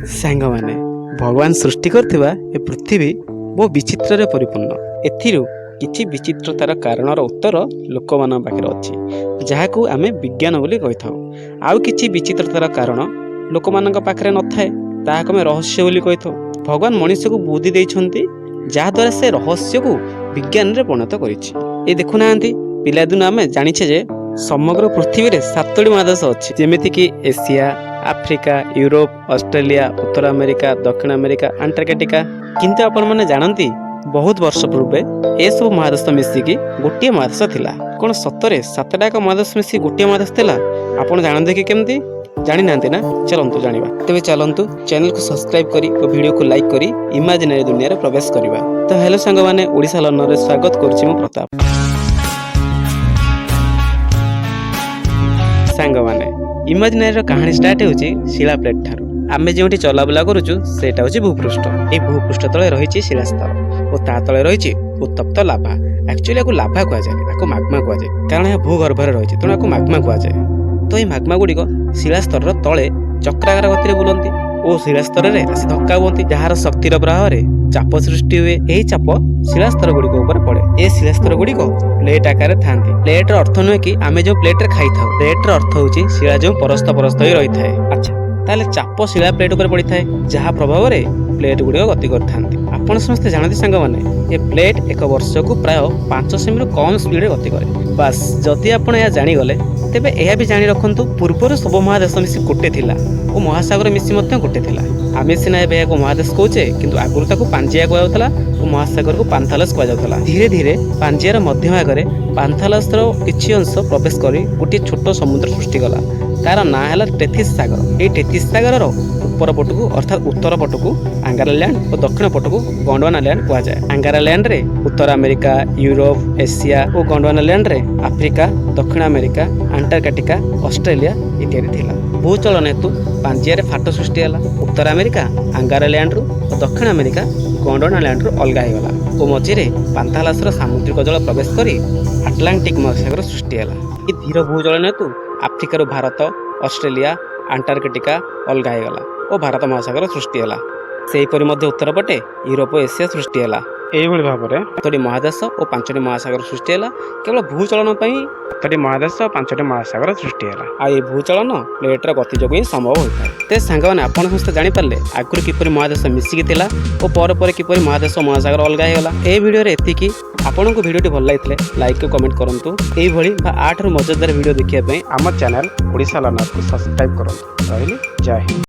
ସାଙ୍ଗମାନେ, ଭଗବାନ ସୃଷ୍ଟି କରିଥିବା ଏ ପୃଥିବୀ ବହୁ ବିଚିତ୍ରରେ ପରିପୂର୍ଣ୍ଣ। ଏଥିରୁ କିଛି ବିଚିତ୍ରତାର କାରଣର ଉତ୍ତର ଲୋକମାନଙ୍କ ପାଖରେ ଅଛି, ଯାହାକୁ ଆମେ ବିଜ୍ଞାନ ବୋଲି କହିଥାଉ। ଆଉ କିଛି ବିଚିତ୍ରତାର କାରଣ ଲୋକମାନଙ୍କ ପାଖରେ ନଥାଏ, ତାହାକୁ ଆମେ ରହସ୍ୟ ବୋଲି କହିଥାଉ। ଭଗବାନ ମଣିଷକୁ ବୁଦ୍ଧି ଦେଇଛନ୍ତି, ଯାହାଦ୍ୱାରା ସେ ରହସ୍ୟକୁ ବିଜ୍ଞାନରେ ପରିଣତ କରିଛି। ଏ ଦେଖୁନାହାନ୍ତି, ପିଲାଦିନୁ ଆମେ ଜାଣିଛେ ଯେ ସମଗ୍ର ପୃଥିବୀରେ 7ଟି ମହାଦେଶ ଅଛି, ଯେମିତିକି ଏସିଆ, ଆଫ୍ରିକା, ୟୁରୋପ, ଅଷ୍ଟ୍ରେଲିଆ, ଉତ୍ତର ଆମେରିକା, ଦକ୍ଷିଣ ଆମେରିକା, ଆଣ୍ଟାର୍କଟିକା। କିନ୍ତୁ ଆପଣମାନେ ଜାଣନ୍ତି, ବହୁତ ବର୍ଷ ପୂର୍ବେ ଏସବୁ ମହାଦେଶ ମିଶିକି ଗୋଟିଏ ମହାଦେଶ ଥିଲା? କ'ଣ ସତରେ 7ଟା ଯାକ ମହାଦେଶ ମିଶି ଗୋଟିଏ ମହାଦେଶ ଥିଲା? ଆପଣ ଜାଣନ୍ତି କି କେମିତି? ଜାଣିନାହାନ୍ତି ନା? ଚାଲନ୍ତୁ ଜାଣିବା। ତେବେ ଚାଲନ୍ତୁ, ଚ୍ୟାନେଲକୁ ସବସ୍କ୍ରାଇବ୍ କରି ଓ ଭିଡ଼ିଓକୁ ଲାଇକ୍ କରି ଇମାଜିନାରୀ ଦୁନିଆରେ ପ୍ରବେଶ କରିବା। ତ ହ୍ୟାଲୋ ସାଙ୍ଗମାନେ, ଓଡ଼ିଶା ଲର୍ଣ୍ଣରରେ ସ୍ୱାଗତ କରୁଛି ମୁଁ ପ୍ରତାପ। ସାଙ୍ଗମାନେ, ଇମାଜିନାରୀର କାହାଣୀ ଷ୍ଟାର୍ଟ ହେଉଛି ଶିଳା ପ୍ଲେଟ୍ ଠାରୁ। ଆମେ ଯେଉଁଠି ଚଲାବୁଲା କରୁଛୁ, ସେଇଟା ହେଉଛି ଭୂପୃଷ୍ଠ। ଏହି ଭୂପୃଷ୍ଠ ତଳେ ରହିଛି ଶିଳାସ୍ତର ଓ ତା ତଳେ ରହିଛି ଉତ୍ତପ୍ତ ଲାଭା। ଆକ୍ଚୁଆଲି ଏହାକୁ ଲାଭା କୁହାଯାଏ, ତାକୁ ମାଗ୍ମା କୁହାଯାଏ, କାରଣ ଏହା ଭୂଗର୍ଭରେ ରହିଛି, ତେଣୁ ଏହାକୁ ମାଗ୍ମା କୁହାଯାଏ। ତ ଏହି ମାଗ୍ମା ଗୁଡ଼ିକ ଶିଳାସ୍ତରର ତଳେ ଚକ୍ରାକାର ଗତିରେ ବୁଲନ୍ତି ଓ ଶିଳାସ୍ତରରେ ଆସି ଧକ୍କା ହୁଅନ୍ତି, ଯାହାର ଶକ୍ତିର ପ୍ରଭାବରେ ଚାପ ସୃଷ୍ଟି ହୁଏ। ଏହି ଚାପ ଶିଳାସ୍ତର ଗୁଡ଼ିକ ଉପରେ ପଡ଼େ। ଏ ଶିଳାସ୍ତର ଗୁଡ଼ିକ ପ୍ଲେଟ୍ ଆକାରରେ ଥାନ୍ତି। ପ୍ଲେଟ୍ର ଅର୍ଥ ନୁହେଁ କି ଆମେ ଯେଉଁ ପ୍ଲେଟ୍ରେ ଖାଇଥାଉ। ପ୍ଲେଟ୍ର ଅର୍ଥ ହେଉଛି ଶିଳା ଯେଉଁ ପରସ୍ତ ପରସ୍ତ ହୋଇ ରହିଥାଏ। ଆଚ୍ଛା, ତାହେଲେ ଚାପ ଶିଳା ପ୍ଲେଟ୍ ଉପରେ ପଡ଼ିଥାଏ, ଯାହା ପ୍ରଭାବରେ ପ୍ଲେଟ୍ ଗୁଡ଼ିକ ଗତି କରିଥାନ୍ତି। ଆପଣ ସମସ୍ତେ ଜାଣନ୍ତି ସାଙ୍ଗମାନେ, ଏ ପ୍ଲେଟ୍ ଏକ ବର୍ଷକୁ ପ୍ରାୟ 5 ସେମିରୁ କମ୍ ସ୍ପିଡ଼ରେ ଗତି କରେ। ବାସ୍, ଯଦି ଆପଣ ଏହା ଜାଣିଗଲେ, ତେବେ ଏହା ବି ଜାଣି ରଖନ୍ତୁ, ପୂର୍ବରୁ ସବୁ ମହାଦେଶ ମିଶି ଗୋଟେ ଥିଲା ଓ ମହାସାଗର ମିଶି ମଧ୍ୟ ଗୋଟେ ଥିଲା। ଆମେ ସିନା ଏବେ ଏହାକୁ ମହାଦେଶ କହୁଛେ, କିନ୍ତୁ ଆଗରୁ ତାକୁ ପାଞ୍ଜିଆ କୁହାଯାଉଥିଲା ଓ ମହାସାଗରକୁ ପାନ୍ଥାଲସ୍ କୁହାଯାଉଥିଲା। ଧୀରେ ଧୀରେ ପାଞ୍ଜିଆର ମଧ୍ୟଭାଗରେ ପାନ୍ଥାଲସର କିଛି ଅଂଶ ପ୍ରବେଶ କରି ଗୋଟିଏ ଛୋଟ ସମୁଦ୍ର ସୃଷ୍ଟି କଲା। ତାର ନାଁ ହେଲା ଟେଥିସ୍ ସାଗର। ଏହି ଟେଥିସ୍ ସାଗରର ଉପର ପଟକୁ, ଅର୍ଥାତ୍ ଉତ୍ତର ପଟକୁ ଆଙ୍ଗାରା ଲ୍ୟାଣ୍ଡ ଓ ଦକ୍ଷିଣ ପଟକୁ ଗଣ୍ଡୱାନା ଲ୍ୟାଣ୍ଡ କୁହାଯାଏ। ଆଙ୍ଗାରା ଲ୍ୟାଣ୍ଡରେ ଉତ୍ତର ଆମେରିକା, ୟୁରୋପ, ଏସିଆ ଓ ଗଣ୍ଡୱାନା ଲ୍ୟାଣ୍ଡରେ ଆଫ୍ରିକା, ଦକ୍ଷିଣ ଆମେରିକା, ଆଣ୍ଟାର୍କଟିକା, ଅଷ୍ଟ୍ରେଲିଆ ଇତ୍ୟାଦି ଥିଲା। ଭୂଚଳନ ହେତୁ ପାଞ୍ଜିଆରେ ଫାଟ ସୃଷ୍ଟି ହେଲା। ଉତ୍ତର ଆମେରିକା ଆଙ୍ଗାରା ଲ୍ୟାଣ୍ଡରୁ ଓ ଦକ୍ଷିଣ ଆମେରିକା ଗଣ୍ଡୱାନା ଲ୍ୟାଣ୍ଡରୁ ଅଲଗା ହେଇଗଲା ଓ ମଝିରେ ପାନ୍ଥାଲାସର ସାମୁଦ୍ରିକ ଜଳ ପ୍ରବେଶ କରି ଆଟଲାଣ୍ଟିକ ମହାସାଗର ସୃଷ୍ଟି ହେଲା। ଏହି ଧୀର ଭୂଚଳନ ହେତୁ ଆଫ୍ରିକାରୁ ଭାରତ, ଅଷ୍ଟ୍ରେଲିଆ, ଆଣ୍ଟାର୍କଟିକା ଅଲଗା ହେଇଗଲା ଓ ଭାରତ ମହାସାଗର ସୃଷ୍ଟି ହେଲା। ସେହିପରି ମଧ୍ୟ ଉତ୍ତର ପଟେ ୟୁରୋପ ଓ ଏସିଆ ସୃଷ୍ଟି ହେଲା। ଏଇଭଳି ଭାବରେ 7ଟି ମହାଦେଶ ଓ 5ଟି ମହାସାଗର ସୃଷ୍ଟି ହେଲା କେବଳ ଭୂଚଳନ ପାଇଁ। 7ଟି ମହାଦେଶ ଓ 5ଟି ମହାସାଗର ସୃଷ୍ଟି ହେଲା। ଆଉ ଏହି ଭୂଚଳନ ପ୍ଲେଟ୍ର ଗତି ଯୋଗୁଁ ହିଁ ସମ୍ଭବ ହୋଇଥାଏ। ତେବେ ସାଙ୍ଗମାନେ, ଆପଣ ସମସ୍ତେ ଜାଣିପାରିଲେ ଆଗରୁ କିପରି ମହାଦେଶ ମିଶିକି ଥିଲା ଓ ପରେ ପରେ କିପରି ମହାଦେଶ ଓ ମହାସାଗର ଅଲଗା ହେଇଗଲା। ଏହି ଭିଡ଼ିଓରେ ଏତିକି। ଆପଣଙ୍କୁ ଭିଡ଼ିଓଟି ଭଲ ଲାଗିଥିଲେ ଲାଇକ୍ ଓ କମେଣ୍ଟ କରନ୍ତୁ। ଏଇଭଳି ବା ୟାଠାରୁ ମଜାଦାର ଭିଡ଼ିଓ ଦେଖିବା ପାଇଁ ଆମ ଚ୍ୟାନେଲ ଓଡ଼ିଶା ଲର୍ଣ୍ଣରକୁ ସବସ୍କ୍ରାଇବ୍ କରନ୍ତୁ। ରହିଲି, ଜୟ ହିନ୍ଦ।